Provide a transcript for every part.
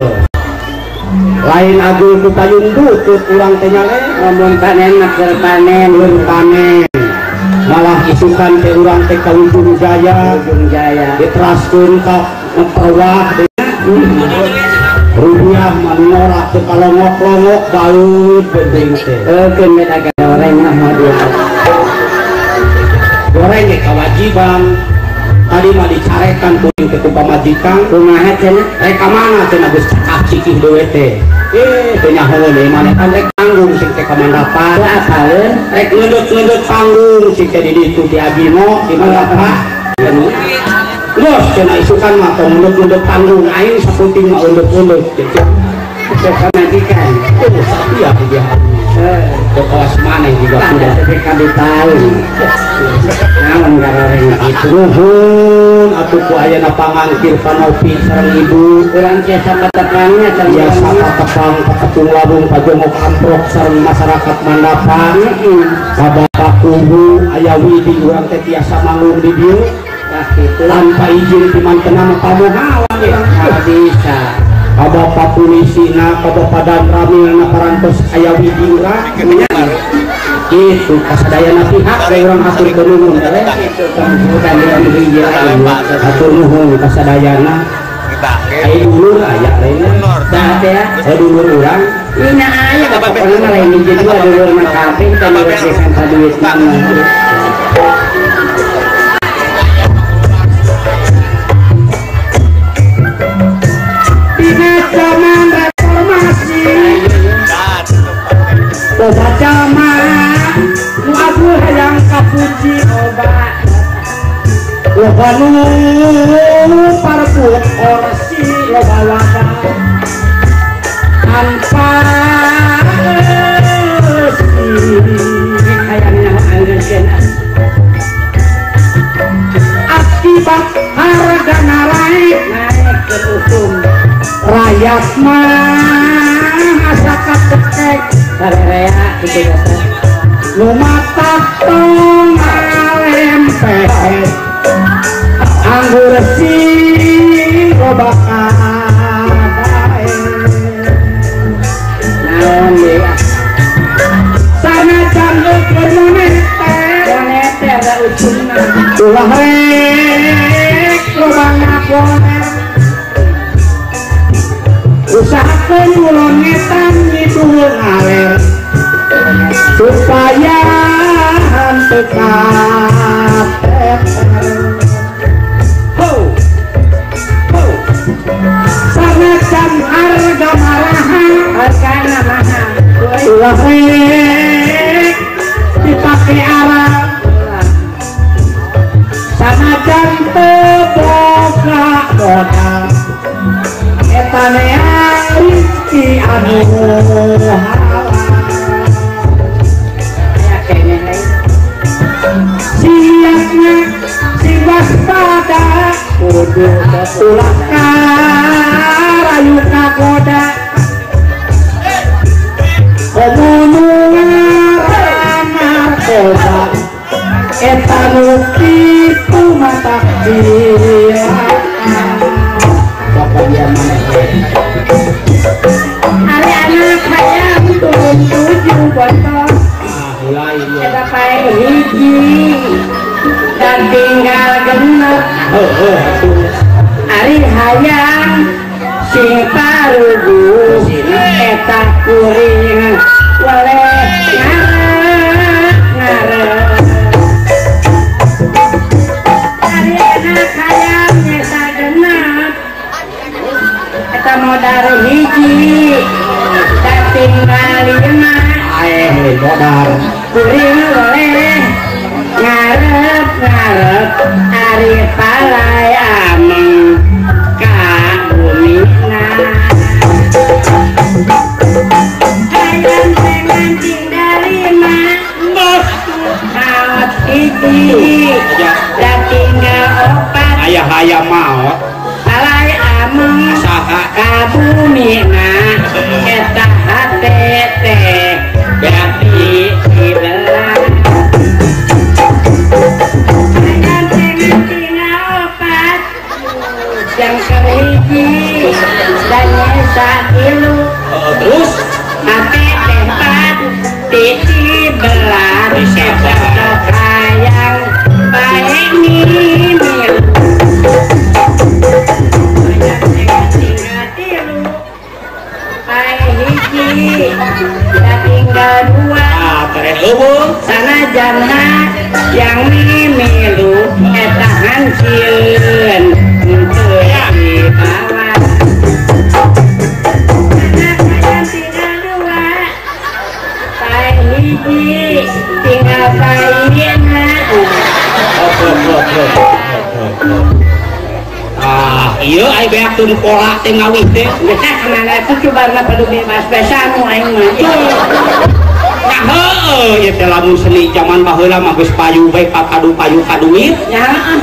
Lain agul ku payung butut urang teh nyale ngomong panen keur panen keur panen malah isukan teh urang teh ka Ujung Jaya Ujung Jaya diteraskeun ka Mempawah rupiah mah norak teu kalongok-longok baut penting teh keun meta goreng mah moal goreng ge kewajiban tadi mah dicarekan kuring teh ku pamajikan kumaha cenah rek ka mana cenah geus cakap cikih deui teh teu nyahoeun deui maneh kan rek panggung sing teh ka Mandapa teu apaleun rek ngeudut-ngeudut panggung sing teh di ditu di Abino di Mandapa geus cenah isukan mah tong ngeudut-ngeudut panggung aing saputing mah undut-undut kitu teh pamajikan tuh sapi ya dia teu kawas maneh juga kuda teh kabitaun naon garoreng kitu nuhun atuh ku ayana pangangkir panopi sareng ibu urang tiasa patepangnya tiasa patepang patepung labung pajongok amprok sareng masyarakat Mandapa ka Bapak Kubu aya widi urang teh tiasa manggung di dieu kitu tanpa izin ti mantena mah pamohalang urang bisa ka Bapak Pulisina ka Bapak Danramilna parantos aya widi urang itu kasadayana pihak da urang haturkeun nuhun kitu bukan di hatur nuhun kasadayana aya dulur aya lainna tah teh aya dulur urang ina aya pokona mah lain hiji dua dulur mah kabeh teh nurusan ka duit mah dina zaman reformasi loba jalma nu abuh hayang kapuji loba loba nu parput orsi loba wadah tanpa eusi hayang nyaho anggeuskeun akibat harga naraek naik ke hukum rakyat mah asa katekek sarerea kitu teh nu matak tong ngalempet anggur sing loba kadae naon deui sanajan keur moneter moneter da ujungna ulah rek loba ngaponer usahakeun ngulon ngetan ngidul ngaler supaya henteu kateter ho ho sanajan harga marahan hargana mahal ulah rek dipake arang sanajan teu boga modal eta neang rizki anu halal aya keneh lain siapna sing waspada kudu ulah karayu kagoda komo nu ngaran narkoba eta nu kitu matak cilaka. Pokoknya maneh ari anak hayang turun 7 botol mulai eta pae hiji dan tinggal genep ari hayang sing parugu eta kuring weleh ngarep ngarep ari anak hayang eta genep eta modal hiji dan tinggal 5 aeh modal kuring weleh ngarep ngarep ari palai ameng ka bumina hayang teh tinggal 5 maot hiji dan tinggal 4 aya hayang maot palai ameng saha ka bumina eta hate teh berarti dibelah hayang teh tinggal 4 Sanajan keur hiji dan nyesa tilu. Terus hate teh pat titi belah sok hayang bae mimil. Hayang teh tinggal tilu pae hiji da tinggal dua. Sanajan yang mimilu eta hancieun henteu dibawa. Hayang tinggal dua pae hiji tinggal paena. Ah, ieu ai beak teu pola teh ngawih teh. Geus kana atuh coba padu bebas besamu aing mah. Nah heueuh ieu teh lamun seni jaman baheula mah geus payu bae papadu payu ka duit. Nya heeh.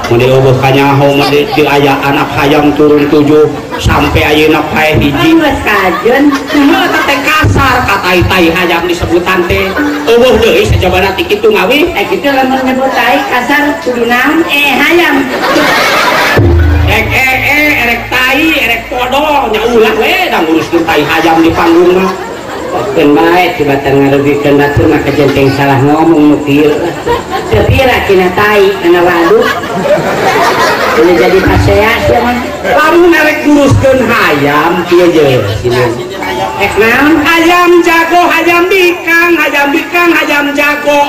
Mun eueuh kanyaho mah di aya anak hayam turun 7 sampai ayeuna pae hiji. Geus kajeun. Heueuh eta teh kasar ka tai-tai hayam disebutan teh. Eueuh deui sajabana ti kitu ngawih. Eh kitu lamun nyebut tai kasar kudu naon hayam. Erek erek tai erek podol nya ulah we da nguruskeun tai hayam di panggung mah. Keun bae tibatan ngarugikeun batur mah kajenteng salah ngomong nu kieu. Teu pira cenah tai kana waduk. Ini jadi pasea sia mah. Lamun erek nguruskeun hayam kieu je sieun. Rek naon? Hayam jago, hayam bikang, hayam bikang, hayam jago.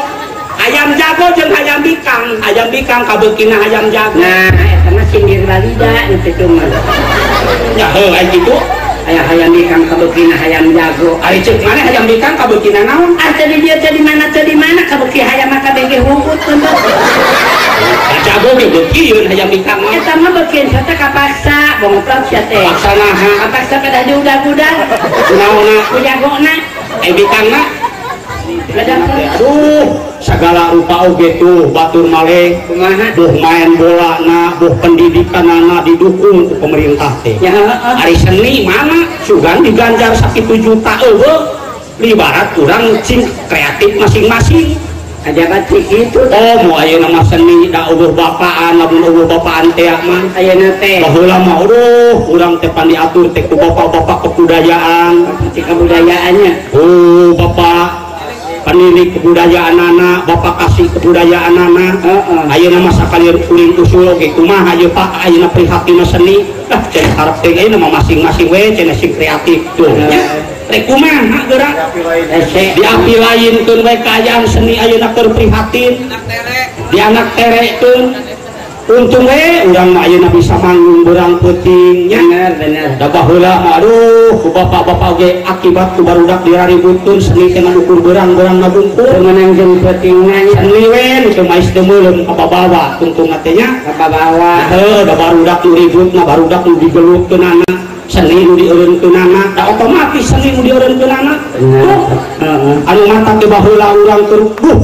Hayam jago jeung hayam bikang, hayam bikang kabeukina hayam jago. Nah, eta mah sindir balida nu kitu mah. Ya heuh ai kitu. Aya hayam bikang kabeukina hayam jago. Ari ceuk maneh hayam bikang kabeukina naon? Ah teu di dieu teu di mana teu di mana kabeuki hayam mah kabeh ge huut teu. Jago ge beukieun hayam bikang mah. Eta mah beukieun sarta kapaksa, bongplok sia teh. Paksa naha? Kapaksa pedah diudag-udag. Kunaonna? Ku jagona. Ai bikangna? Aduh, segala rupa oge tuh batur maleh kumaha buh main bola na buh pendidikanana didukung ku pemerintah teh. Ya heeh. Ari seni mana sugan diganjar sakitu juta eueuh ibarat urang cing kreatif masing-masing. Ajabat kitu. Oh, mau ayeuna mah seni da eueuh bapaan lamun eueuh bapaan teh mah ayeuna teh. Baheula mah aduh urang teh pan diatur teh ku bapak-bapak kebudayaan. Ti kebudayaannya. Oh, bapak penilik kebudayaan anak, bapak kasih kebudayaan anak. Ayeuna mah sakali kuring usul oge kumaha ieu Pak, ayeuna prihatin seni. Lah cenah karep teh ayeuna mah masing-masing we cenah sing kreatif tuh. Nya rek kumaha geura? Di api lainkeun we kaayaan seni ayeuna keur prihatin. Di anak terekeun. Untung we urang mah ayeuna bisa manggung beurang peuting nya. Bener bener. Da baheula mah aduh ku bapak-bapak oge akibat ku barudak diraributkeun seni teh ukur beurang-beurang ngabungkur. Meunang jeung peutingna nya. Seni we nu teu mais teu meuleum kababawa tungtungna teh nya. Kababawa. Heuh da barudak nu ributna barudak nu digelutkeunana seni nu dieureunkeunana da otomatis seni nu dieureunkeunana. Bener. Heeh. Anu mata teh baheula urang keur duh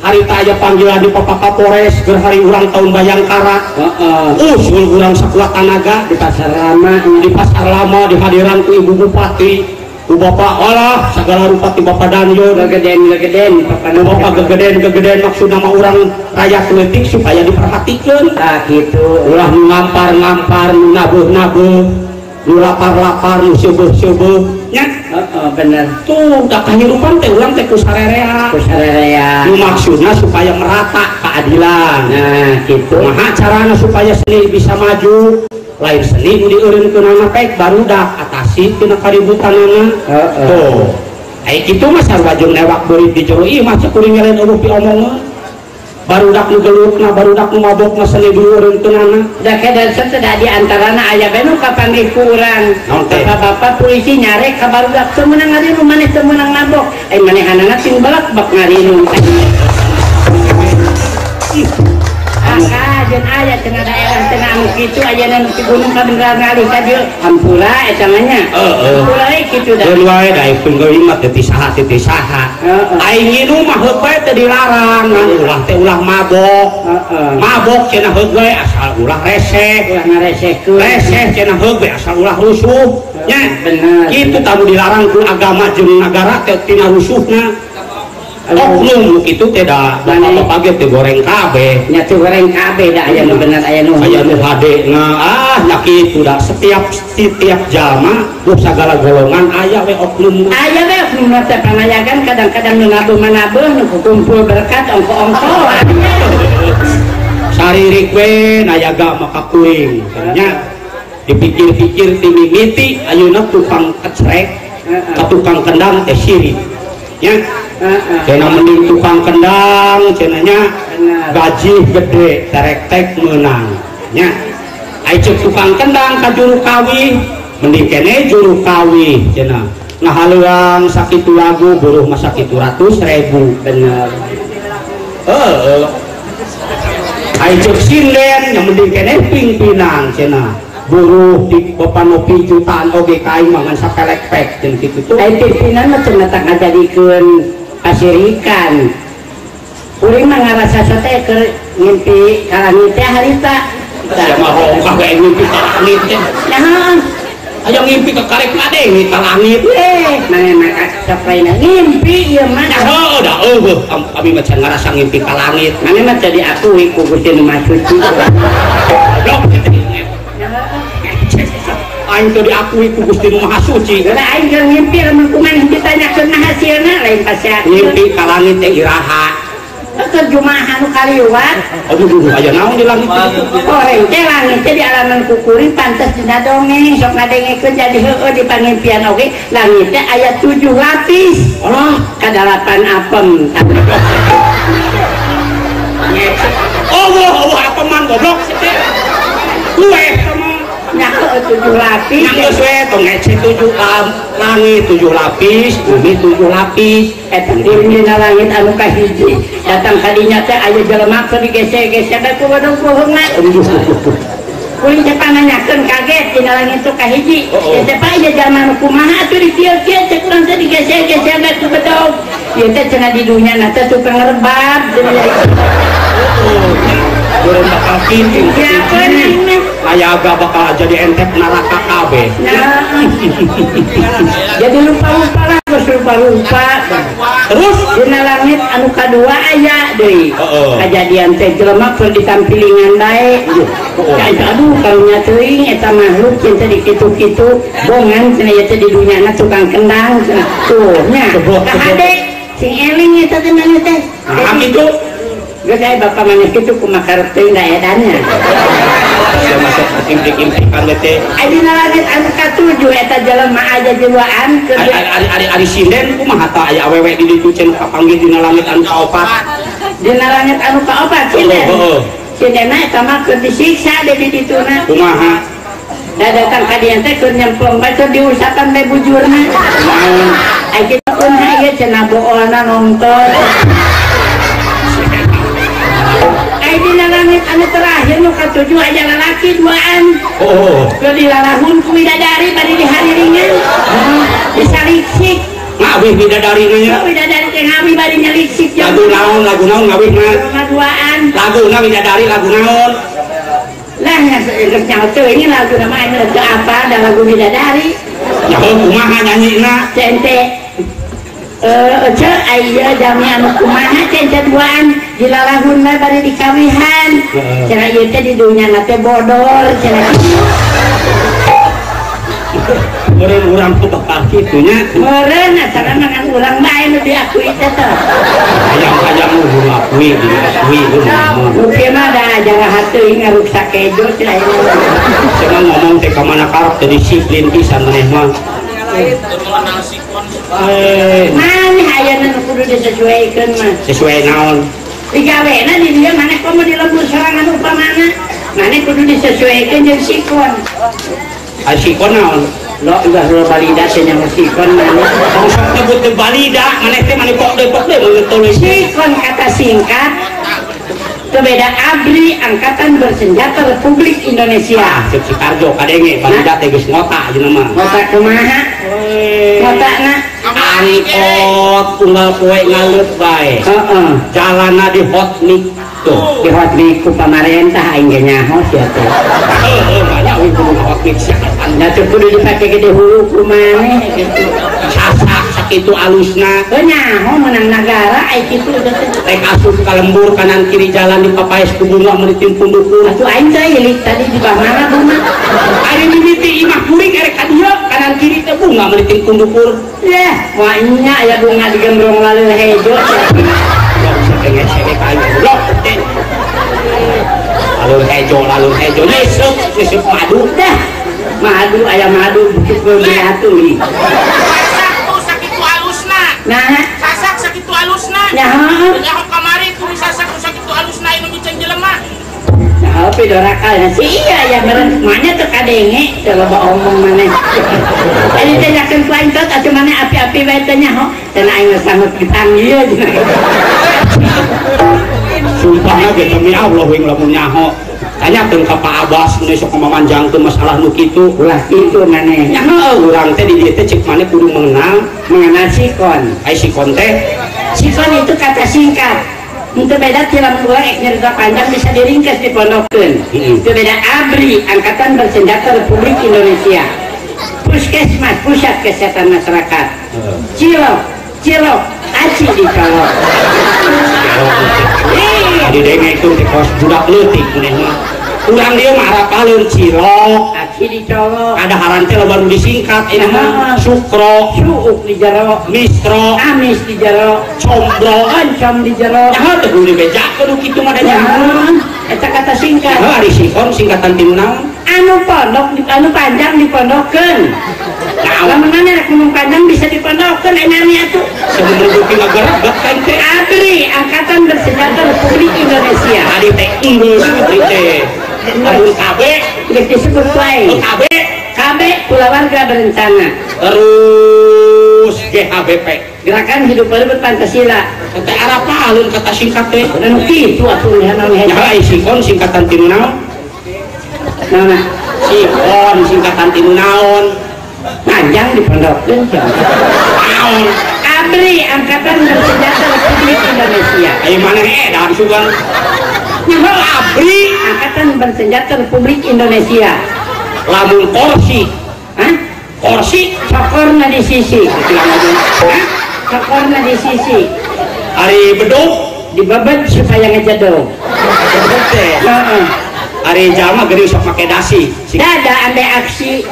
harita aya panggilan di Bapak Kapolres keur hari ulang tahun Bayangkara. Heeh. Usul urang sakuat tanaga di pasar lama, di pasar lama dihadiran ku Ibu Bupati, ku Bapak olah segala rupa ti Bapak Danjo gegeden-gegeden Bapak gegeden-gegeden maksudna mah urang rakyat leutik supaya diperhatikeun. Tah kitu. Ulah nu ngampar-ngampar, nu nabuh-nabuh, nu lapar-lapar, nu seubeut-seubeut nya. Heeh, bener. Tuh, da kahirupan teh urang teh ku sarerea. Ku sarerea. Nu maksudna supaya merata keadilan. Nah, kitu. Kumaha carana supaya seni bisa maju? Lain seni nu dieureunkeunana pek barudak atasi tina kaributanana. Heeh. Tuh. Ai kitu mah sarua jeung newak beurit di jero ieu mah cek kuring lain eueuh piomongeun. Barudak nu gelutna, barudak nu mabokna seni dieureunkeunana. Da kedan da di antarana aya bae nu kapanggih ku urang. Bapak-bapak polisi nyarek ka barudak teu meunang ngarinum maneh teu meunang mabok. Ai manehanana sing belak-bek ngarinum. Ah, jeung aya cenah daerah cenah anu kitu ayeuna nu ti gunung ka beneran ngalih ka dieu. Hampura eta mah nya. Heeh. Hampura we kitu da. Keun wae da pengeuing mah teu ti saha teu ti saha. Heeh. Aing nginum mah heuk bae teu dilarang, ngan ulah teh ulah mabok. Heeh. Mabok cenah heuk we asal ulah reseh. Ulah ngaresehkeun. Reseh cenah heuk we asal ulah rusuh. Nya. Bener. Kitu tamu dilarang ku agama jeung nagara teh tina rusuhna. Oknum kitu teh da bapak-bapak ge teh goreng kabeh. Nya teh goreng kabeh da aya nu bener aya nu aya nu hade na ah nya kitu da setiap tiap jalma nu sagala golongan aya we oknum. Aya we oknum teh panayagan kadang-kadang nu nabuh manabuh nu kumpul berkat ongko-ongko. Saririk we nayaga maka kuring nya dipikir-pikir ti mimiti ayeuna tukang kecrek ka tukang kendang teh sirik nya. Cenah mending tukang kendang cenahnya gaji gede terek-tek menang nya. Ai ceuk tukang kendang ka juru kawih mending kene juru kawih cenah ngahaleuang sakitu lagu buruh mah sakitu ratus ribu bener. Heeh. Ai ceuk sinden nya mending kene pingpinan cenah buruh di panopi jutaan oge ka aing mah ngan sapelek-pek cenah kitu tuh. Ai pimpinan mah cenah tak ngajadikeun pasirikan. Kuring mah ngarasa teh keur ngimpi ka langit teh harita. Sia mah rongkah we ngimpi ka langit teh. Nya aya ngimpi ka karek ngadenge ka langit. Maneh mah sapaina ngimpi ieu mah. Heuh da eueuh kami mah can ngarasa ngimpi ka langit. Maneh mah teu diakui ku Gusti Nu Maha Suci. Goblok. Aing teu diakui ku Gusti Nu Maha Suci. Lah aing keur ngimpi lamun ku maneh ditanyakeun mah hasilna lain pasea. Ngimpi ka langit teh iraha. Keur jumaah anu kaliwat. Aduh aya naon di langit teh? Goreng teh langit teh di alaman ku kuring pantes dina dongeng sok ngadengekeun jadi heueuh di pangimpian oge langit teh aya 7 lapis. Alah, kadalapan apem. Allah Allah apeman goblok teh. Kue nya 7 lapis. Nya geus we tong ngece 7 langit 7 lapis, bumi 7 lapis. Eta dina langit anu kahiji datang kadinya teh aya jelema keur digesek-gesek da ku bodong puhungna. Kuring teh pananyakeun kaget dina langit tu kahiji. Ieu teh pak ieu jalma nu kumaha atuh dikieu-kieu teh kurang teh digesek-gesek da ku bedog. Ieu teh cenah di dunya na teh tukang rebab cenah. Urang bakal kitu. Ayaga bakal jadi entep neraka kabeh. Nah. Jadi lupa-lupa lah, geus lupa-lupa. Terus dina langit anu kadua aya deui. Kajadian teh jelema keur ditampilingan bae. Aduh karunya teuing eta makhluk cinta di kitu-kitu bongan cenah ieu teh di dunyana tukang kendang cenah. Tuh nya. Kahade sing eling eta teh maneh teh. Nah kitu. Geus aya bapak maneh kitu kumaha karep teuing da edannya. Sia masuk imtik-imtikan teh. Ai dina langit anu katujuh eta jelema aya jiwaan keur ari ari sinden kumaha ta aya awewe di ditu cenah kapanggih dina langit anu kaopat. Dina langit anu kaopat sinden. Heeh. Sindena eta mah keur disiksa di dituna. Kumaha? Da datang ka dieu teh keur nyemplung bae keur diusapan bae bujurna. Kumaha? Ai kitu kumaha ieu cenah boolna nongton. Ai dina langit anu terakhir nu katujuh aya lalaki duaan. Oh. Keur dilalahun ku bidadari bari dihariringan. Disaliksik. Ngawih bidadari nya. Bidadari teh ngawih bari nyaliksik. Lagu naon ngawih mah? Duaan. Laguna bidadari lagu naon? Lah geus nyaho teuing lagu mah anu teu apa da lagu bidadari. Nyaho kumaha nyanyina? Cente. Ece aya jami anu kumaha cente duaan dilalahun bae bari dikawihan. Cenah ieu teh di dunyana teh bodor cenah. Meureun urang teh bakal kitu nya. Meureun asalna ngan urang bae nu diakui teh teh. Hayang-hayang nu diakui diakui nu kieu mah da jarahat teuing ngaruksak kejo cenah. Cenah ngomong teh ka mana karep teh disiplin pisan maneh mah. Maneh aya nu kudu disesuaikeun mah. Sesuai naon? Digawena di dieu maneh komo di lembur sorangan upamana. Maneh kudu disesuaikeun jeung sikon. Ai sikon naon? Lo udah lo balida teh nya sikon maneh. Tong sok nyebut teh balida, maneh teh maneh pok deui mun tulis. Sikon kata singkat Teu beda ABRI Angkatan Bersenjata Republik Indonesia. Ah, ceuk si Karjo kadenge balida teh geus ngota ayeuna mah. Ngota kumaha? Ngotana angkot unggal poe ngaleut bae. Heeh. Jalanna di hot mic tuh. Di hot mic ku pamarentah aing ge nyaho sia teh. Heeh, banyak we kudu hot mic sia. Nya teu kudu dipake gede hulu ku maneh kitu. Sasak sakitu alusna. Heuh nyaho menang nagara ai kitu teh. Rek asup ka lembur kanan kiri jalan dipapaes ku bunga meuni timpun dukur. Atuh aing teh ilik tadi di mana bunga. Ari mimiti imah kuring erek ka dieu kanan kiri teh bunga meuni timpun dukur. Yeh, moal nya aya bunga digembrong laleuh hejo. Lalu hejo nyesep madu dah. Madu aya madu bukit beatui. Sasak tuh sakitu alusna. Nah, sasak sakitu alusna. Nyaho. Nyaho kamari kudu sasak tuh sakitu alusna anu micen jelema. Nyaho pidoraka si iya ya meureun manya teu kadenge teu loba omong maneh. Ari teh yakin ku aing tot atuh maneh api-api bae teh nyaho. Cenah aing sanggup dipanggil. Sumpahna ge demi Allah wing lamun nyaho. Tanyakeun ka Pak Abbas mun sok mamanjangkeun masalah nu kitu. Ulah kitu maneh. Nyaho urang teh di dieu teh cek maneh kudu mengenal mengenal sikon. Ai sikon teh sikon itu kata singkat. Itu beda tilam urang nyerita panjang bisa diringkas dipondokeun. Itu beda ABRI, Angkatan Bersenjata Republik Indonesia. Puskesmas, Pusat Kesehatan Masyarakat. Cilok, cilok, aci dicolok. Adi denge itu teh kos budak leutik maneh mah. Urang dieu mah arapaleun cilok, aci dicolok. Ada haran teh loba nu disingkat ini mah sukro, suuk di jero, mistro, amis di jero, combro, oncom di jero. Nyaho teh kudu dibejakeun nu kitu mah da nyaho. Eta kata singkat. Heuh ari sikon singkatan ti naon? Anu pondok, anu panjang dipondokeun. Lamun maneh rek ngomong panjang bisa dipondokeun enami atuh. Sebenarnya beuki ngagerebek kan teh. ABRI, Angkatan Bersenjata Republik Indonesia. Ari teh enggeus ABRI teh. Lamun KB geus disebut wae. KB KB Kulawarga Berencana. Terus GHBP, Gerakan Hidup Baru Berpancasila. Teh arapaleun kata singkat teh. Anu kitu atuh naon hejo. Nyaho ai sikon singkatan ti naon? Naon? Sikon singkatan ti naon? Panjang dipondokeun naon? ABRI, Angkatan Bersenjata Republik Indonesia. Ayo maneh edan sugan. Nyaho ABRI, Angkatan Bersenjata Republik Indonesia. Lamun korsi. Hah? Korsi cokorna di sisi. Hah? Cokorna di sisi. Ari beduk dibebet supaya ngejedog. Beduk teh. Heeh. Ari jalma geuning sok make dasi. Dada ambe aksi.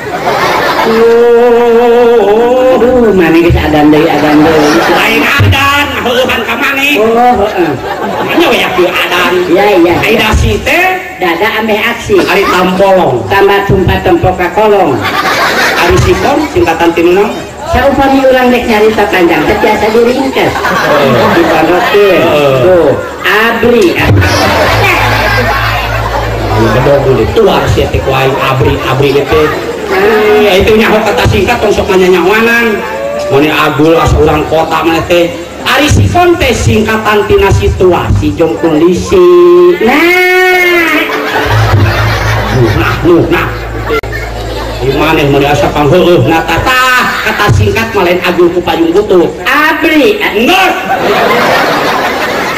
Oh, maneh geus adan deui adan deui. Lain adan, heueuhan ka maneh. Oh, heeh. Manya we atuh adan. Iya, iya. Ari dasi teh dada ambe aksi. Ari tampolong, tambah tumpah tempok ka kolong. Ari sikon singkatan ti naon? Saupami urang rek nyarita panjang teh biasa diringkes. Dipondokeun. Tuh, ABRI. Bedog tuar sia teh ku aing ABRI ABRI teh. Itu nyaho kata singkat tong sok nyanyawanan. Mun agul asa urang kota maneh teh. Ari sikon teh singkatan tina situasi jeung kondisi. Nah, nah. Ieu maneh mun asa pangheueuh na tatah kata singkat mah lain agul ku payung butut. ABRI. Enggeus.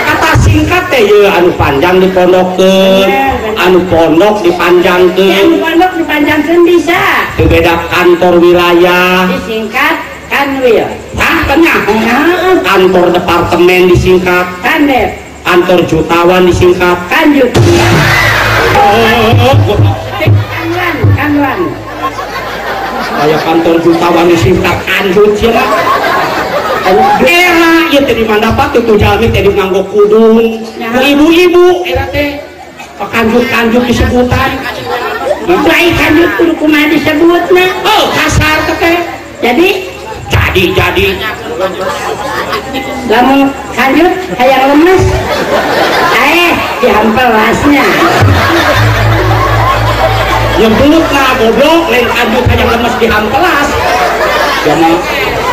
Kata singkat teh yeuh anu panjang dipondokeun, anu pondok dipanjangkeun. Anu pondok dipanjangkeun bisa. Teu beda kantor wilayah disingkat kanwil. Tah nyaho. Kantor departemen disingkat kandep. Kantor jutawan disingkat kanjut. Kanwan, kanwan. Aya kantor jutawan disingkat kanjut sia mah. Era ieu teh di mandapat teh ku jalmi teh di nganggo kudung. Ku ibu-ibu era teh kanjut-kanjut disebutan. Lain kanjut kudu kumaha disebutna? Oh, kasar teh. Jadi jadi lamun kanjut hayang lemes dihampelasnya. Nyebutna goblok lain kanjut hayang lemes dihampelas. Ya mah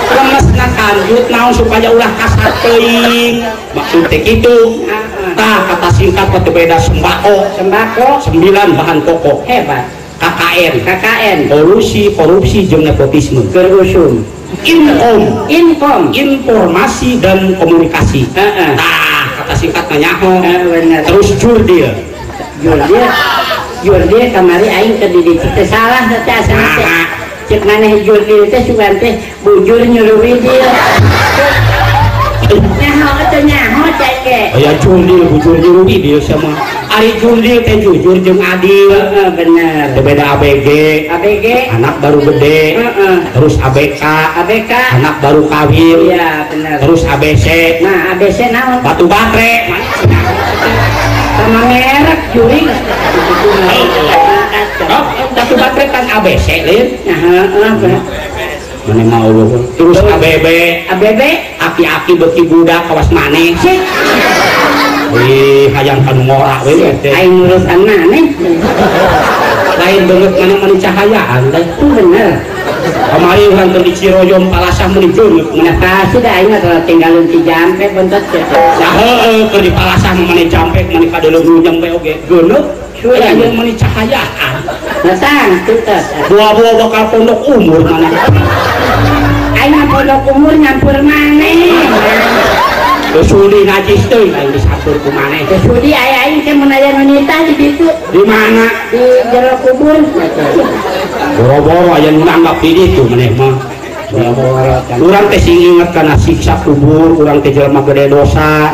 lemesna kanjut naon supaya ulah kasar teuing. Maksud teh kitu. Tah kata singkat teh beda sembako. Sembako 9 bahan pokok. Hebat. KKN, KKN, kolusi, korupsi jeung nepotisme. Keur usum. Inkom, Inkom, informasi dan komunikasi. Heeh. Tah kata singkat nyaho. Bener. Terus jurdil. Jurdil, jurdil kamari aing teu dididik teh salah teh asana teh. Cek maneh jurdil teh sugan teh bujur nyuruh widil. Nyaho teh nyaho cek ge. Aya jurdil bujur nyuruh widil sama. Ari jurdil teh jujur jeung adil. Heeh bener. Teu beda ABG. ABG anak baru gede. Heeh. Terus ABK. ABK anak baru kawin. Iya bener. Terus ABC. Nah ABC naon? Batu baterai. Sama merek juring. Oh, batu baterai kan ABC lin. Nah heeh bener. Mane mau lu. Terus ABB. ABB aki-aki beuki budak kawas maneh. Sik. Ih, hayang kanu ngora we teh. Aing urusan maneh. Lain beungeut maneh mani cahayaan teh. Bener. Kamari urang keur di Ciroyom Palasah meuni beungeut. Mun pasti da aing mah tinggalun ti jampe bontot teh. Nah heueuh keur di Palasah mah mani jampe mani kadeuleu nyampe oge. Geuneuh. Aya mani cahayaan. Nah tang teu teh. Buah-buah bakal pondok umur maneh. Aing mah pondok umur nyampur maneh. Suli najis teuing aing disampur ku maneh. Suli aya aing teh mun aya nu nitah di ditu. Di mana? Di jero kubur. Boro-boro aya nu nanggap di ditu maneh mah. Urang teh sing inget kana siksa kubur, urang teh jelema gede dosa,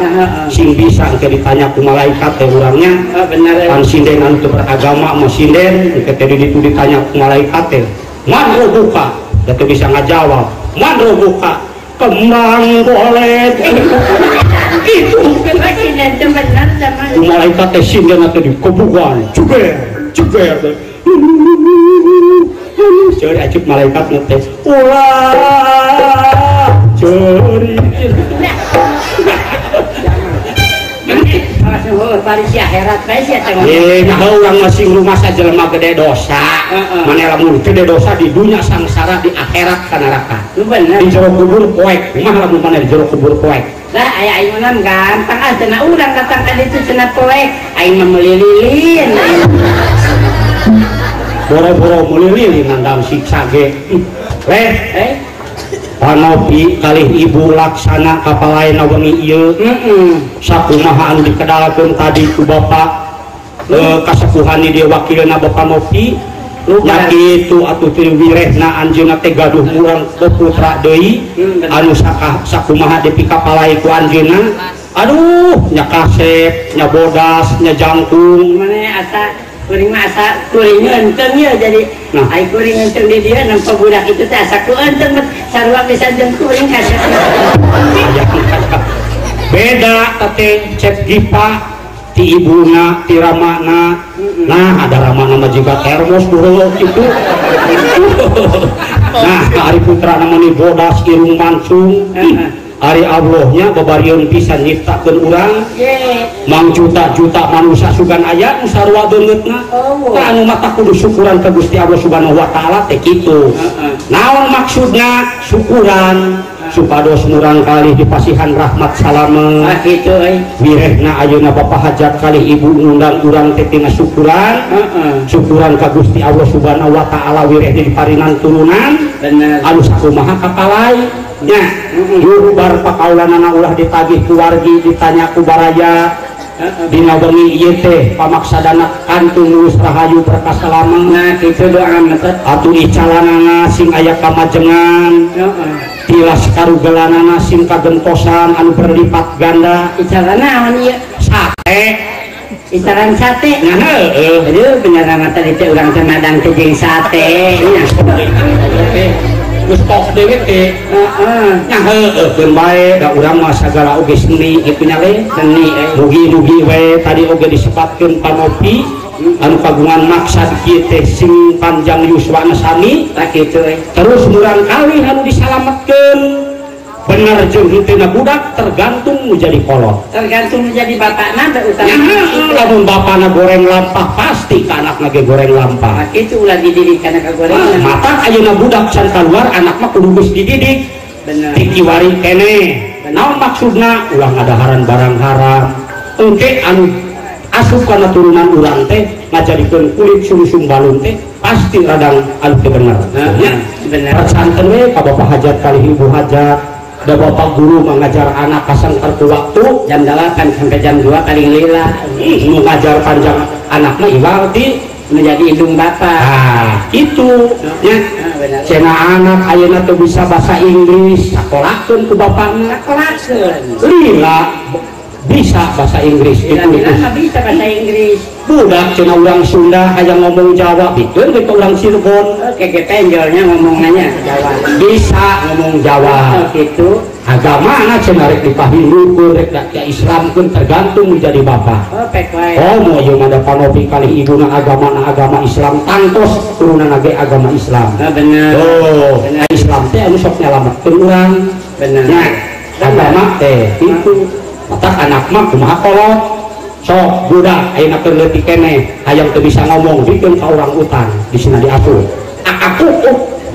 sing bisa engke ditanya ku malaikat teh urangnya. Bener. Pan sinden anu teu beragama mah sinden engke teh di ditu ditanya ku malaikat teh. Man robuka, da teu bisa ngajawab. Man robuka. Kembang bolet itu malaikat teh sinden teh dikebukan jeger jeger ceuri acip malaikat teh ulah ceuri nyaho urang masing rumasa jelema gede dosa. Maneh lamun gede dosa di dunia sangsara di akhirat ka neraka. Di jero kubur poek. Kumaha lamun maneh di jero kubur poek? Lah aya aing mah gampang ah cenah urang datang ka ditu cenah poek. Aing mah meuli lilin. Boro-boro meuli lilin nandang siksa ge. Leh, Panopi kalih ibu laksana kapalaena wengi ieu. Sakumaha anu dikedalkeun tadi ku bapak kasepuhan di dieu wakilna Bapak Nopi. Nya kitu atuh teu wirehna anjeunna teh gaduh urang putra deui anu sakumaha dipikapalai ku anjeunna. Aduh, nya kasep, nya bodas, nya jangkung. Maneh asa kuring mah asa kuring eunteng ieu jadi nah ai kuring eunteng di dieu nempo budak itu teh asa ku eunteng sarua pisan jeung kuring kasep. Beda teh cek gipa ti ibuna ti ramana. Nah ada ramana mah jiga termos dulu itu. Nah ari putra namanya bodas irung mancung. Ari Allahnya babarieun pisan nyiptakeun urang. Mang juta-juta manusia sugan aya nu sarua beungeutna. Tah anu mata kudu syukuran ka Gusti Allah Subhanahu wa taala teh kitu. Naon maksudna syukuran? Supados murang kalih dipasihan rahmat salama. Ah kitu euy. Wirehna ayeuna Bapak Hajat kalih ibu ngundang urang teh tina syukuran. Syukuran ka Gusti Allah Subhanahu wa taala wirehna diparinan turunan. Bener. Anu sakumaha kapalai. Nya, yuk bar pakaulanana ulah ditagih ku wargi ditanya ku baraya. Dina wengi ieu teh pamaksadana kantun lulus rahayu berkah salama. Nah kitu doa mah teh. Atuh icalanana sing aya kamajengan. Tilas karugelanana sing kagentosan anu berlipat ganda. Icalan naon ieu? Sate. Icalan sate. Nah heueuh. Aduh bener mah tadi teh urang teh madang teh jeung sate nya. Geus tok deui teh. Heeh. Nya heueuh keun bae da urang mah sagala oge seni kitu nya le. Seni euy. Mugi-mugi we tadi oge disebatkeun Panopi anu kagungan maksad kieu teh sing panjang yuswana sami. Tah kitu euy. Terus murang kali anu disalametkeun. Bener jeung henteu budak tergantung nu jadi kolot. Tergantung nu jadi bapakna teh utama. Lamun bapana goreng lampah pasti ka anakna ge goreng lampah. Tah kitu ulah dididik kana kagorengan. Matak ayeuna budak can kaluar anak mah kudu geus dididik. Bener. Ti kiwari keneh. Naon maksudna? Ulah ngadaharan barang haram. Engke anu asup kana turunan urang teh ngajadikeun kulit sungsung balung teh pasti radang anu teu bener. Heeh, bener. Persanten we ka Bapak Hajat kalih Ibu Hajat. Da bapak guru mengajar anak kasangkar ku waktu jam 8 sampai jam 2 paling lila. Nu ngajar panjang anakna iwal ti Menjadi indung bapak. Ah, itu nya. Cenah anak ayeuna teu bisa bahasa Inggris, sakolakeun ku bapakna. Sakolakeun. Lila bisa bahasa Inggris itu. Lila bisa bahasa Inggris. Budak cenah urang Sunda hayang ngomong Jawa, bikeun we ka urang Cirebon. Oke, penjolnya ngomongannya Jawa. Bisa ngomong Jawa. Oh, gitu. Agama cenah rek dipahindukeun rek ka Islamkeun tergantung menjadi bapak. Oh, pek wae. Oh, moal ieu mah da panopi kali ibuna agamana agama Islam tangtos turunanna ge agama Islam. Oh, bener. Oh, bener. Islam teh anu sok nyalametkeun urang. Bener. Nya, agama teh itu. Matak anak mah kumaha kolot. Sok budak ayeuna keur leutik keneh hayang teu bisa ngomong bikeun ka urang utan disina diatur. Aku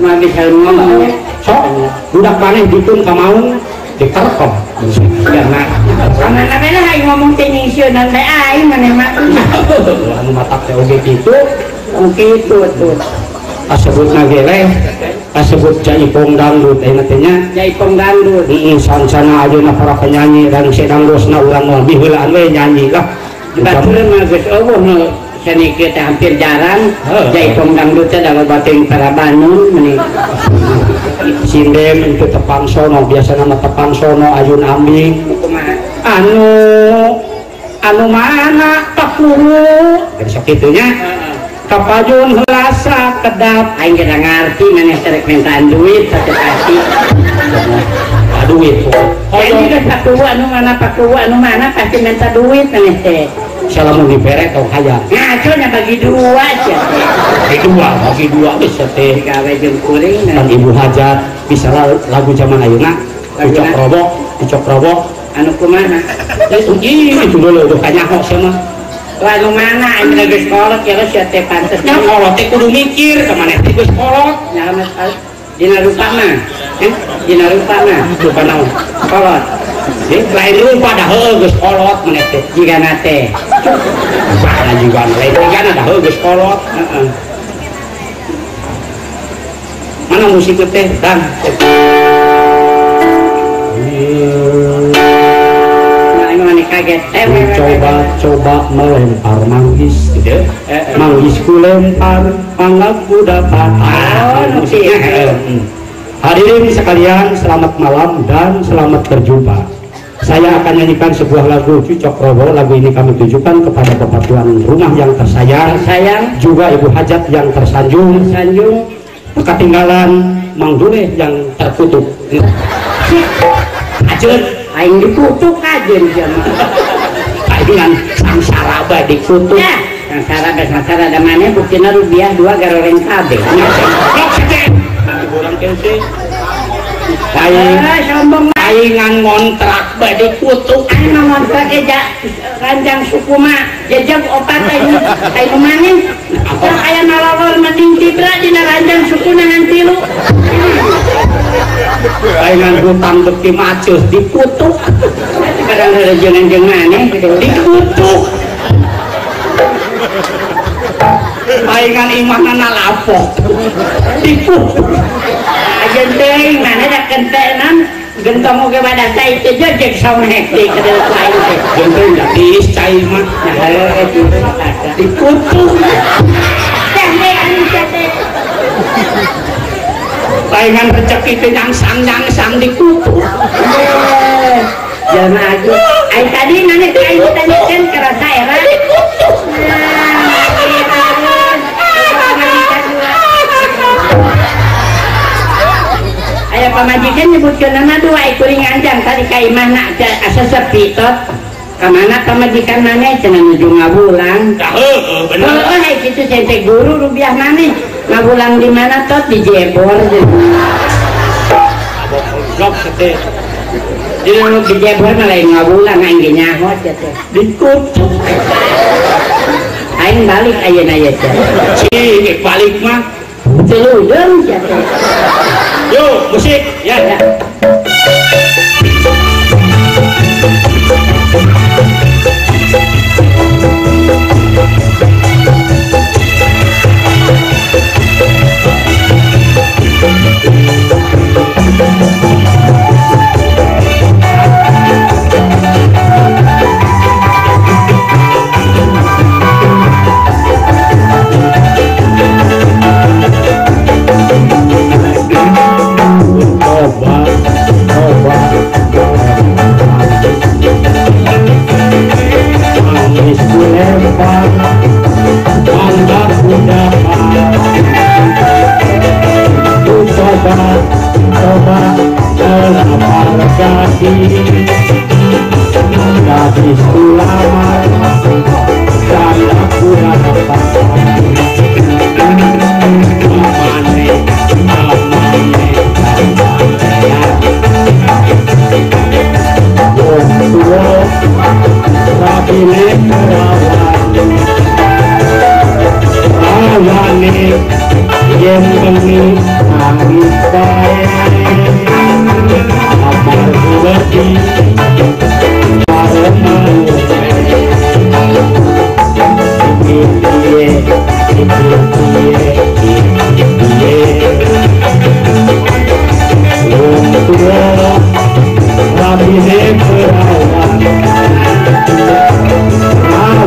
mah bisa ngomong. Sok budak maneh bikeun ka maung dikerkem. Ya mah. Mana mana hayang ngomong teh nyingsieunan teh aing maneh mah. Anu matak teh oge kitu. Kitu tuh. Kasebutna ge leh, kasebut jaipong dangdut ayeuna teh nya. Jaipong dangdut. Heeh, sansana ayeuna para penyanyi rangse danggosna urang mah miheulaan we nyanyi lah. Batur mah geus eueuh nu seni kieu teh hampir jarang. Jaipong dangdut teh da loba teuing para banun meni. Sinden itu tepang sono, biasana mah tepang sono ayun ambing. Kumaha? Anu mana kapuru? Geus kitu nya. Kapajun helasa kedap aing geus ngarti maneh terek mintaan duit pasti. Duit. Hoyong geus pakuwa anu mana pakuwa anu mana pasti minta duit maneh teh. Salamun dibere tong hayang. Ngaco nya bagi dua sia teh. Bagi dua geus teh. Gawe jeung kuring. Kan Ibu Hajat bisa lagu zaman ayeuna. Ucok robok, ucok robok. Anu kumaha? Itu dulu udah kanyaho sia mah. Lagu mana aing geus kolot ya sia teh pantes. Nya kolot teh kudu mikir ka maneh teh geus kolot. Nya dina rupa mah. Dina rupa mah. Rupa naon? Kolot. Lain rupa dah heueuh geus kolot maneh teh. Jigana teh. Mana jigana lain jigana dah heueuh geus kolot. Heeh. Mana musik teh? Dan. Coba-coba melempar manggis, gitu. Manggis ku lempar, mangga ku dapat. Hadirin sekalian, selamat malam dan selamat berjumpa. Saya akan nyanyikan sebuah lagu Cucok Rowo. Lagu ini kami tujukan kepada Bapak tuan rumah yang tersayang, juga Ibu Hajat yang tersanjung, ketinggalan Mang Duleh yang terkutuk. Ajeun aing dikutuk ajeun sia mah. Aing sangsara bae dikutuk. Ya, sangsara bae sangsara da maneh buktina rupiah dua garoreng kabeh. Urang teh aing sombong aing ngontrak bae dikutuk. Aing mah ngontrak ge ranjang suku mah jejeg opat aing aing maneh. Sok aya nalawor mending tibra dina ranjang suku ngan tilu. Aing hutang beuki maceuh dikutuk. Kadang rejeungan jeung maneh dikutuk. Aing imahna nalapok dikutuk. Ajeun teuing maneh da kentenan gentong oge badan teh teh jejeg someh teh kedel ku aing teh. Gentong da tiis cai mah. Nah heueuh dikutuk. Teh teh anu teh. Palingan rezeki teh nyangsang-nyangsang dikutuk. Jelema aja. Aing tadi maneh teh aing ditanyakeun karasa era. Dikutuk. Aya pamajikan nyebutkeun nama dua kuring anjang tadi ka imahna asa sepi tot. Ka mana pamajikan maneh cenah nuju ngawulang. Heueuh bener. Heueuh hae kitu teh guru rupiah maneh. Ngawulang di mana tot di Jebor. Goblok teh. Di Jebor mah lain ngawulang aing ge nyaho teh. Dikutuk. Aing balik ayeuna ye teh. Cik balik mah teu ludeung teh. Yuk, musik ya. Ya. yen bengi nangis bae amar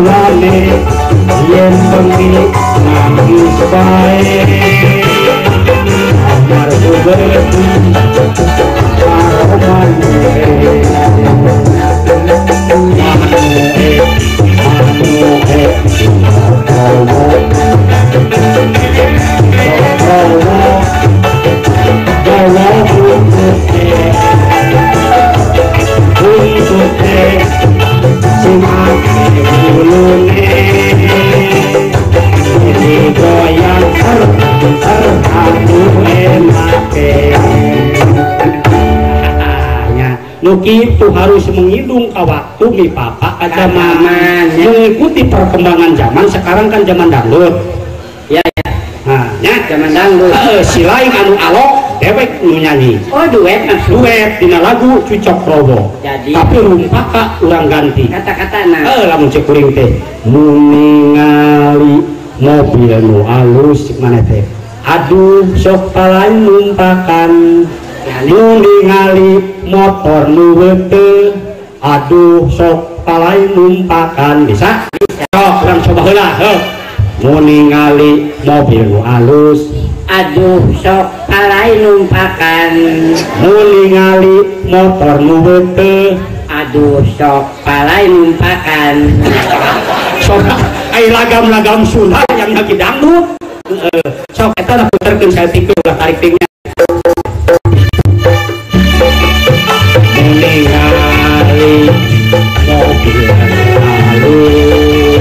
wedi yen bengi nangis bae amar wedi itu harus mengindung ke waktu mi papa ke zaman, mengikuti perkembangan zaman. Sekarang kan zaman dangdut ya, ya. Nah, ya zaman dangdut si lain anu alok dewek nu nyanyi. Oh, duet maksud. Duet dina lagu Cucok Rowo. Jadi tapi rumpaka urang ganti kata-katana. Lamun cek kuring teh ningali mobil nu alus mana teh aduh sok palain numpakan. Nu ningali motor nu weuteuh aduh sok palai numpakan. Bisa? Sok urang coba heula heuh. Nu ningali mobil nu alus aduh sok palai numpakan. Nu ningali motor nu weuteuh aduh sok palai numpakan. Sok ai lagam-lagam Sunda yang lagi dangdut. Sok eta lah puterkeun saeutik ulah tarik tingnya. Ningali mobil alus aduh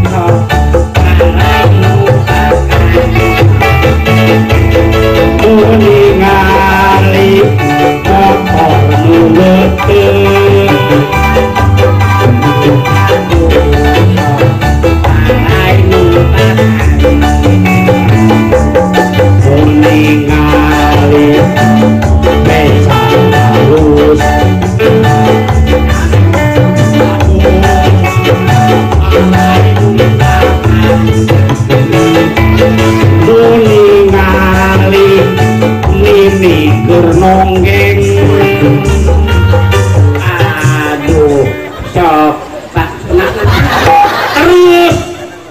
sok palai numpakan. Ningali motor nu weuteuh aduh sok palai numpakan. Ningali beca halus ningali nini keur nonggeng aduh sok pak terus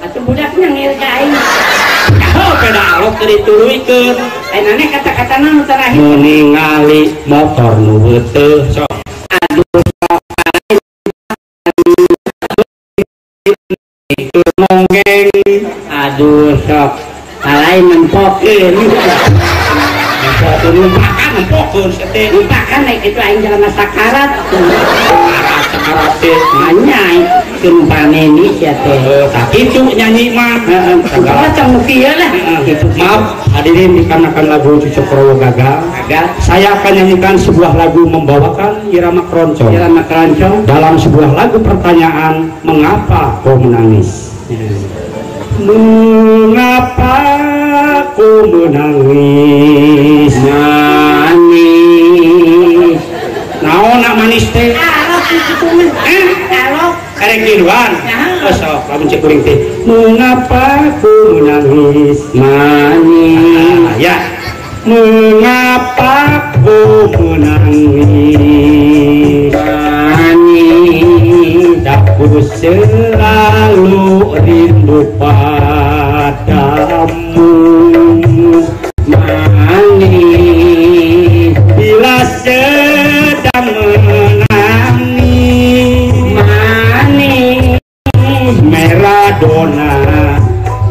atuh budak nyengil ka aing. Beda alok keur dituluykeun. Ayeuna kata-katana nu terakhir nu ningali motor nu weuteuh sok aduh sok palai keur nonggeng aduh sok palai nempokeun. Nempokeun numpakan nempokeun teh numpakan naik kitu aing jelema sakarat. Sakarat teh nya aing pameni sia teh. Tah kitu nyanyi mah. Heeh, macam nu kieu lah. Maaf hadirin, dikarenakan lagu Cucok Rowo gagal. Saya akan nyanyikan sebuah lagu membawakan irama keroncong. Irama keroncong dalam sebuah lagu pertanyaan, mengapa kau menangis? Mengapa kau menangis? Manis. Naon nak manis teh? Alok kitu mah. Alok. Karek kiluan. Oh sok, lamun cek kuring teh. Mengapa ku menangis? Manis. Ya. Mengapa ku menangis? Manis. Aku selalu rindu padamu. Manis. Bila sedang menangis. Manis. Merah dona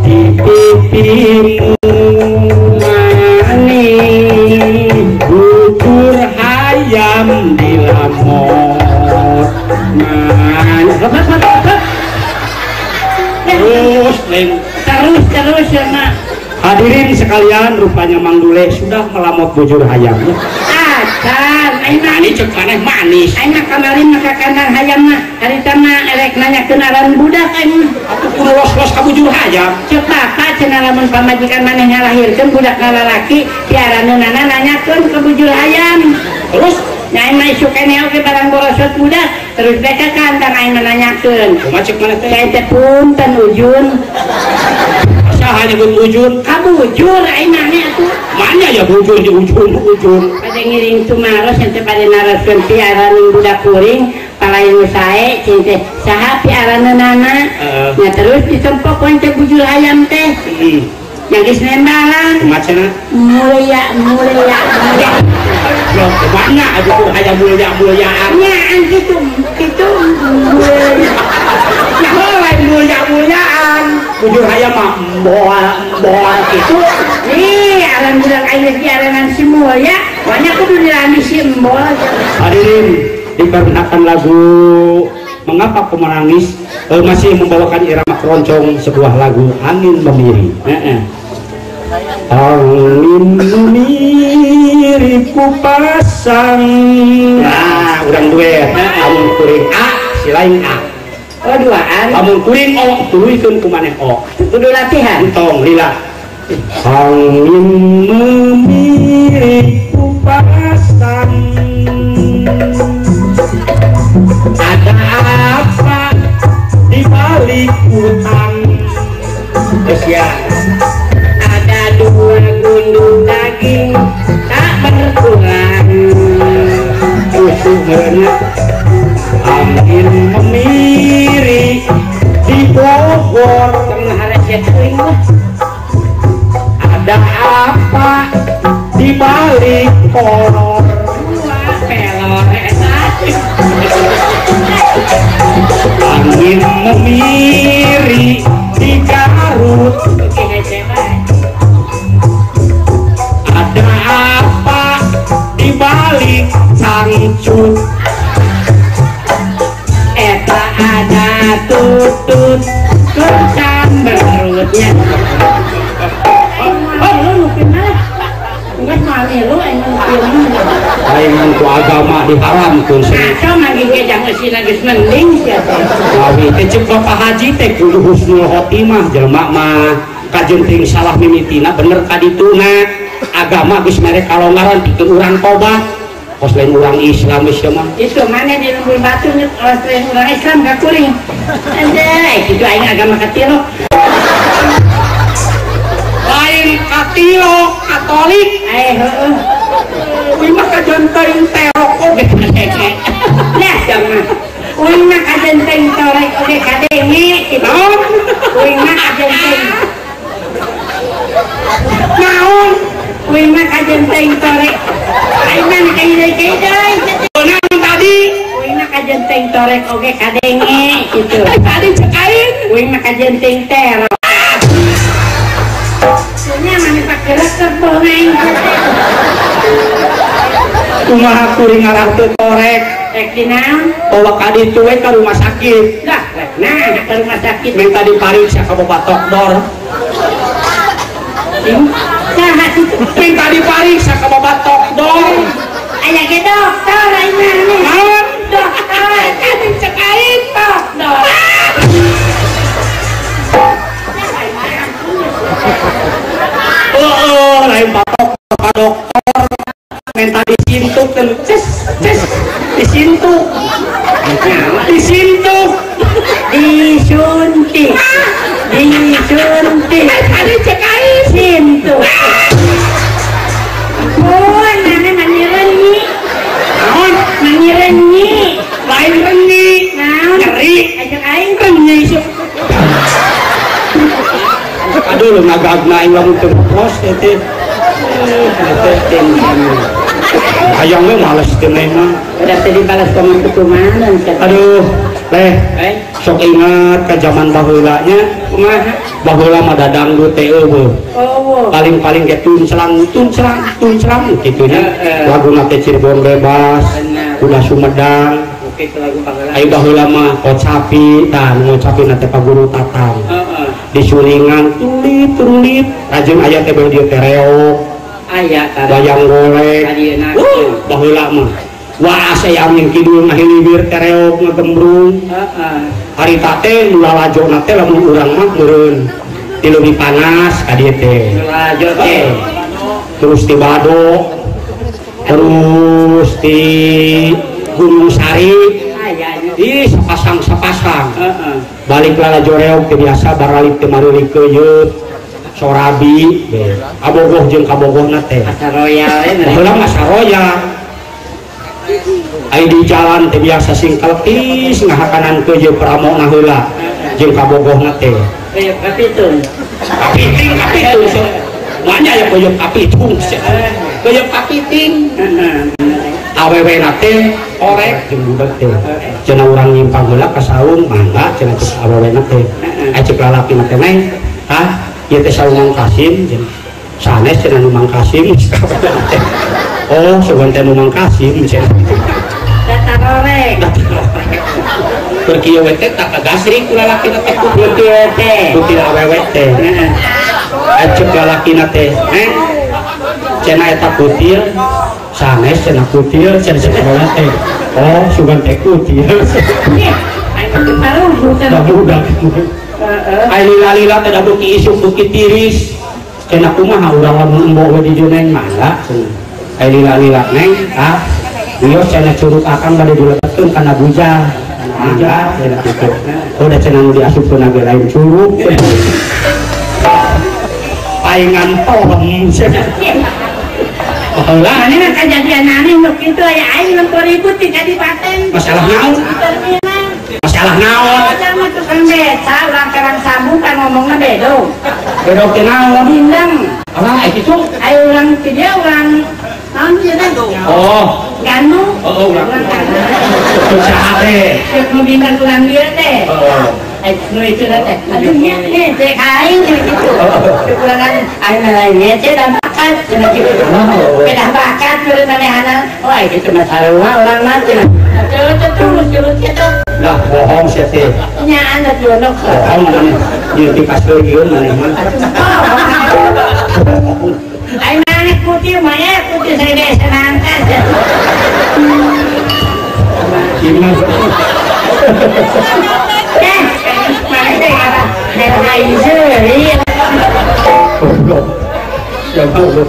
di pipimu. Manis. Bubur hayam di lamot. Manis. Terus, Neng. Terus ya, Mak. Hadirin sekalian, rupanya Mang Dule sudah melamot bujur hayamnya. Acan, aing manis cek maneh manis. Aing mah kamari mah ka kandang hayam mah, harita mah erek nanyakeun aran budak aing mah. Atuh kudu los-los ka bujur hayam. Cek bapak cenah lamun pamajikan maneh ngalahirkeun budak lalaki piaraneunana nanyakeun ka bujur hayam. Terus nyain mah isuk keneh oge barang borosot budak terus bae ka kandang aing mah nanyakeun. Kumaha cek maneh teh? Cai teh punten ujun. Saha nyebut ujun? Ka bujur aing maneh atuh. Mana ya bujur di ujun-ujun. Bade ngiring tumaros ente bade naroskeun piaraneun budak kuring palain nu sae cing teh saha piaraneunana. Nya terus ditempok ku ente bujur hayam teh. Yang geus nembalan. Kumaha cenah? Mulia mulia mulia. Loh, kumaha bujur hayam mulia muliaan? Nyaan kitu kitu mulia. Nah, lain mulia muliaan. Bujur hayam mah boal boal kitu. Ih, alam budak aing geus diarenan si Mulya, banyak kudu dilami si Embol. Hadirin, dikarenakan lagu Mengapa Kau Menangis masih membawakan irama keroncong sebuah lagu Angin Memiri. Angin memiri ku pasang. Nah, urang duet. Lamun kuring A, si lain A. Oh, duaan. Lamun kuring O, tuluykeun ku maneh O. Kudu latihan. Entong lila. Angin memiri ku pasang. Ada apa di balik hutan? Terus ya. Ada dua gundul daging tak berkurang. Usuk merenya. Angin memiri di Bogor. Ada apa di balik kolor? Angin memiri di Garut. Ada apa di balik cangcut? Eta ada tutut kurang berutnya. Lain ku agama diharamkeun seni. Ngaco manggih ge jang eusina geus mending sia teh. Awi teh ceuk Bapak Haji teh kudu husnul khotimah jelema mah kajenting salah mimitina bener ka dituna. Agama geus mere kalonggaran pikeun urang tobat. Kos lain urang Islam geus mah. Itu maneh di lembur batu kos lain urang Islam ka kuring. Anjay, kitu aing agama katilok. Lain katilok, Katolik. Heeh. Uing mah kajenteng terok oge kadenge. Lah jangan. Uing mah kajenteng torek oge kadenge kitu. Uing mah kajenteng. Naon? Uing mah kajenteng torek. Aing mah kaidai-kaidai. Naon tadi? Uing mah kajenteng torek oge kadenge kitu. Tadi cek aing. Uing mah kajenteng terok. Nya mani pakerekep bohong aing. Kumaha kuring ngarah teu torek? Rek dinaon? Bawa ka ditu we ka rumah sakit. Lah, nah ka rumah sakit minta dipariksa ka bapak dokter. Saha kitu? Minta dipariksa ka bapak dokter. Aya ge dokter aing mah. Naon? Dokter tadi cek aing dokter. Oh, lain bapak bapak dokter minta disintuk dan ces ces disintuk disintuk disuntik disuntik tadi cek aing sintuk. Oh, nana mani renyi. Naon? Mani renyi. Lain renyi. Naon? Nyeri. Cek aing renyi. Aduh lu ngagagna aing lamun teu pos teh teh teh hayang we males teh mah. Udah teh dibalas komen kumaha. Aduh, leh. Sok ingat ka zaman baheula nya. Kumaha? Baheula mah da dangdut teh eueuh. Oh. Paling-paling ge tuncelang tuncelang tuncelang kitu nya. Laguna teh Cirebon bebas, Kuda Sumedang. Ayo baheula mah kocapi, tah nu ngocapi na teh Pak Guru Tatang. Disuringan tulit-tulit rajin aya teh beuh dieu teh reog aya wayang golek baheula mah wah asa angin kidul ngahilibir teh reog ngagembrung. Heeh. Harita teh nu lalajona teh lamun urang mah meureun ti leuwih panas ka dieu teh. Lalajo teh. Terus ti Bado, terus ti Gunung Sari. Ih sapasang-sapasang. Balik lalajo reog teh biasa baralik teh mareulik keuyeup. Sorabi, kabogoh jeung kabogohna teh. Asa royal we. Baheula mah asa royal. Ai di jalan teh biasa singkeletis ngahakanan keuyeup pramona heula jeung kabogohna teh. Keuyeup kapitung. Kapiting kapitung. Manya ya keuyeup kapitung. Keuyeup kapiting. Awewena teh orek jeung budak teh. Cenah urang nyimpang heula ka saung mangga cenah cek awewena teh. Ai cek lalakina teh neng, hah? Ieu teh saung Mang Kasim sanes cenah nu Mang Kasim. Oh, sugan teh nu Mang Kasim cenah. Data rorek. Keur kieu we teh tak kagasrik ku lalakina teh ku kieu teh. Ku awewe teh. Acep lalakina teh, neng. Cenah eta kutil, sanes cenah kutil, cenah cenah teh. Oh, sugan teh kutil. Budak. Ai lila-lila teh da beuki isuk beuki tiris. Cenah kumaha urang lamun embok we di dieu neng mangga cenah. Ai lila-lila neng, ah. Wios cenah curug akang bade dilebetkeun kana bujang. Mangga cenah kitu. Oh da cenah nu diasupkeun ge lain curug. Paingan tolong cenah. Baheula ini mah kajadian aneh nu kitu aya aing nempo ribut di kadipaten. Masalah naon? Masalah naon? Masalah tukang beca urang Karang Sabu kan ngomongna bedog. Bedog teh naon? Bindeng. Alah ai kitu? Ai urang ti dieu urang naon ieu teh? Oh. Ganu. Oh, urang Ganu. Saha teh? Ceuk nu bindeng urang dieu teh. Heeh. Ai nu itu teh. Aduh nya teh aing kitu. Ceuk urang aing lain ngece dan bakat cenah kitu. Pedah bakat meureun manehana. Oh ai kitu mah sarua urang mah cenah. Terus terus kitu. Lah bohong sia teh. Nya anu jono. Bohong maneh. Ieu dipaskeun maneh mah. Aing maneh putih mah ya putih saya ge senangkan. Gimana? Eh, maneh teh arah daerah aing seuri. Goblok. Ya goblok.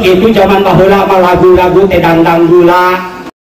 Itu zaman baheula mah lagu-lagu teh dandang gula.